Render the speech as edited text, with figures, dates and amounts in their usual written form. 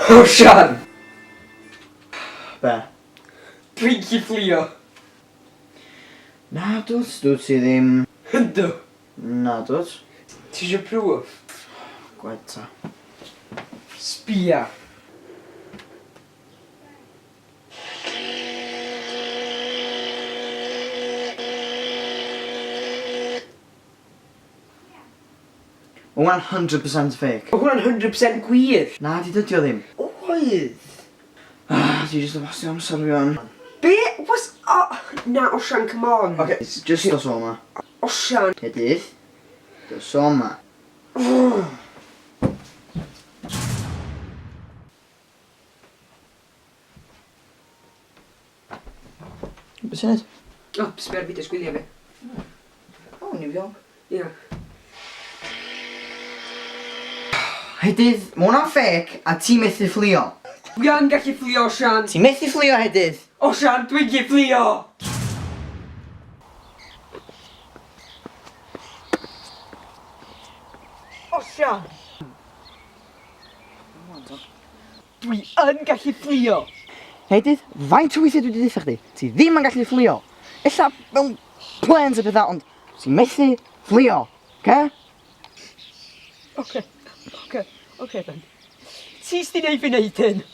Osian! Be? Dwi'n gallu fflio. Na dwt, dwt ti ddim. Yndw. Na dwt. Ti isio proof? Gwed ta. Sbia. Ma' hwnna'n 100% fake. Ma' hwnna'n 100% gwir. Na di dydi o ddim. Oedd! Ah, ti jyst yn wastio amser fi wan. Be? Was... O! Na, Osian, come on. Oce, jyst dos o 'ma. Osian! Hedydd, dos o 'ma. Be ti'n neud? O, sbia ar fideos gwyliau fi. O, New York. Ia. Hedydd, ma' hwnna'n ffêc a ti methu fflio. Dwi yn gallu fflio, Osian! Ti methu fflio, Hedydd! Osian, dwi'n gallu fflio! Osian! Dwi yn gallu fflio! Hedydd, faint o weithiau dwi 'di deutha chdi, ti ddim yn gallu fflio! Ella mewn planes a petha, ond ti methu fflio, oce? Oce, oce, oce Ben. Ti sy 'di neud fi neud hyn!